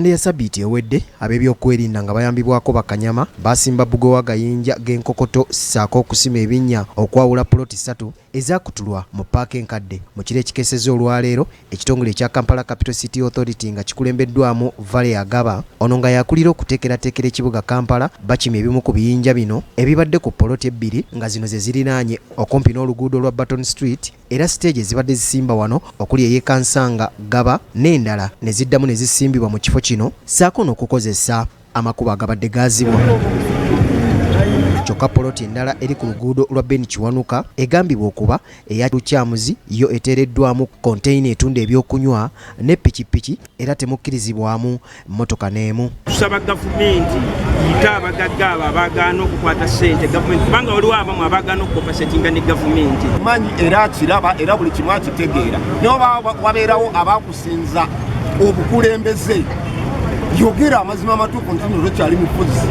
Ya sabiiti ewedde, ab'ebyokwerinda nga bayambibwako bakanyama basimba bbugwe w'agayinja g'enkokoto ssaako okusima ebinnya okwawula puloti ssatu ezaakutulwa mu paaka enkadde. Mu kiro ekikeesezza olwaleero, ekitongole ekya Kampala Capital City Authority nga kikulembeddwamu Vale Agaba, ono nga yakulira okuteekerateekera ekibuga Kampala, bakimye ebimu ku biyinja bino ebibadde ku poloti ebbiri nga zino ze zirinaanye okumpi n'oluguudo lwa Burton Street, era siteegi ezibadde zisimba wano okuli ey'e Kansanga, Gaba n'endala ne ziddamu ne zisimbibwa mu kifo kino ssaako n'okukozesa amakubo agabadde gaazibwa. Kyokka poloti endala eri ku luguudo lwa Ben Kiwanuka egambibwa okuba eya Lukyamuzi yo eteereddwamu konteyina etunda ebyokunywa ne pikipiki era temukkirizibwamu mmotoka n'emu. Tusaba gavumenti yite abagagga abo abagaana okukwata ssente gavumenti, kubanga waliwo abamu abagaana okukopasetinga ne gavumenti. Manyi era akiraba era buli kimu akitegeera, naye oba wabeerawo abakusinza obukulembeze, yogera amazima amatuufu nti nno tokyali mufuzi,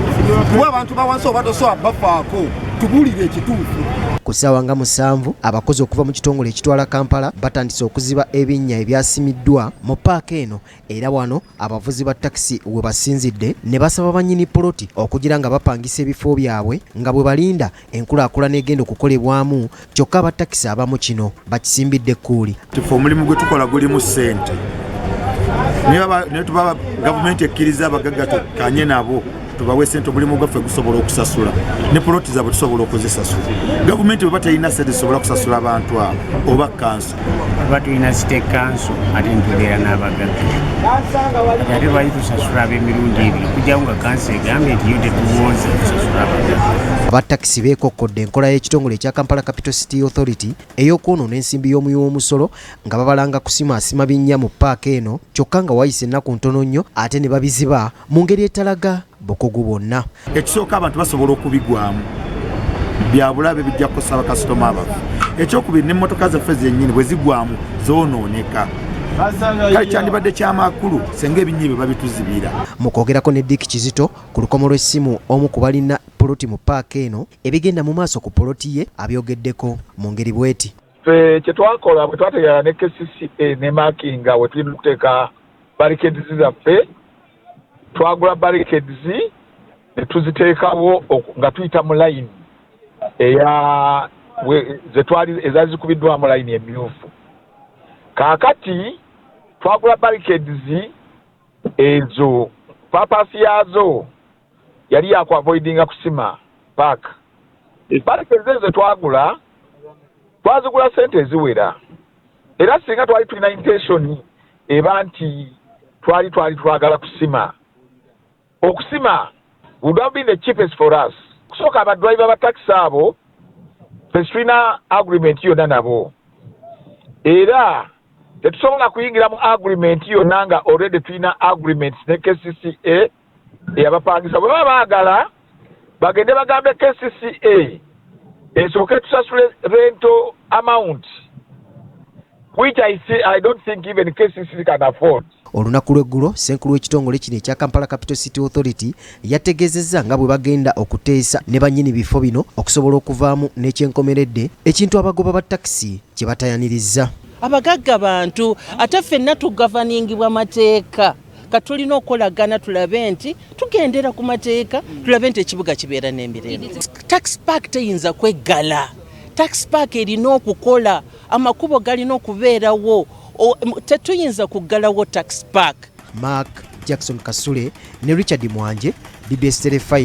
kuba abantu bawansi oba tosobola bafaako, tubuulire ekituufu. Ku ssaawa nga 7, abakozi okuva mu kitongole ekitwala Kampala batandise okuziba ebinnya ebyasimiddwa mu paaka eno, era wano abavuzi ba takisi we basinzidde ne basaba bannyini poloti okugira nga bapangisa ebifo byabwe nga bwe balinda enkulaakulana egenda okukolebwamu. Kyokka aba takisi abamu kino bakisimbidde ekkuuli. Tufe omulimu gwe tukola gulimu ssente, naye tuba gavumenti ekkiriza abagagga tukanye nabo tubawe sente, omulimu gwaffe gusobola okusasula ne poloti zaabwe tusobola okuzisasula. Gavumenti bweba terina sente zisobola kusasula abantu abo oba kanso. Tuba tulina city council ate nitubeera n'abagagga, kati ate lwaki tusasula ab'emirundi ebiri, okujjawo nga kanso egambye nti yo tetuwooza tusasula abagagga? Aba takisi beekokkodde enkola y'ekitongole ekya Kampala Capital City Authority ey'okwonoona ensimbi y'omuwi w'omusolo nga babalanga kusimaasima binnya mu paaka eno, kyokka nga wayise ennaku ntono nnyo ate ne babiziba mu ngeri etalaga bukugu bwonna. Ekisooka, abantu basobola okubigwamu, byabulabe, bijja kukosa bakasitoma baffe. Ekyokubiri, n'emmotoka zaffe zennyini bwe zigwamu zoonooneka. Kale kyandibadde kyamakulu senga ebinnya ebyo babituzibira. Mu kwogerako ne Dick Kizito ku lukomo lw'essimu, omu ku balina poloti mu paaka eno, ebigenda mu maaso ku poloti ye abyogeddeko mu ngeri bw'eti. Ffe kyetwakola bwe twategeera ne KCCA ne makinga we tulina okuteeka barricades zaffe, twagula barricades ne tuziteekawo nga tuyita mu line eya zetwali ezaali zikubiddwamu line emyufu. Kaakati twagula barricades ezo, purpose yaazo yali yakuavoidinga kusima park. Barricades ezo twagula, twazigula sente eziwera, era singa twali tulina intention eba nti twali twagala kusima, okusima would have been the cheapest for us. Kusooka, abadriver ba taxi abo ffe tulina agreement yonna nabo, era tetusobola kuyingira mu agreement yonna nga already tulina agreements ne KCCA eyabapangisa. Bwe baba baagala, bagende bagambe KCCA esooke tusasule rental amount, which I, see, I don't think even KCC can afford. Olunaku lw'eggulo, ssenkulu w'ekitongole kino ekya Kampala Capital City Authority yategeezezza nga bwe bagenda okuteesa ne bannyini bifo bino okusobola okuvaamu n'ekyenkomeredde, ekintu abagoba ba takisi kye batayaniriza. Abagagga bantu, ate ffenna tugavaningibwa mateeka. Katulina okukolagana tulabe nti tugendera ku mateeka, tulabe nti ekibuga kibeera n'emirembe. Taxi park teyinza kweggala. Taxi park erina okukola, amakubo galina okubeerawo. Tetuyinza kuggalawo taxi park. Mark Jackson Kasule ne Richard Mwanje, BBS Terefayina.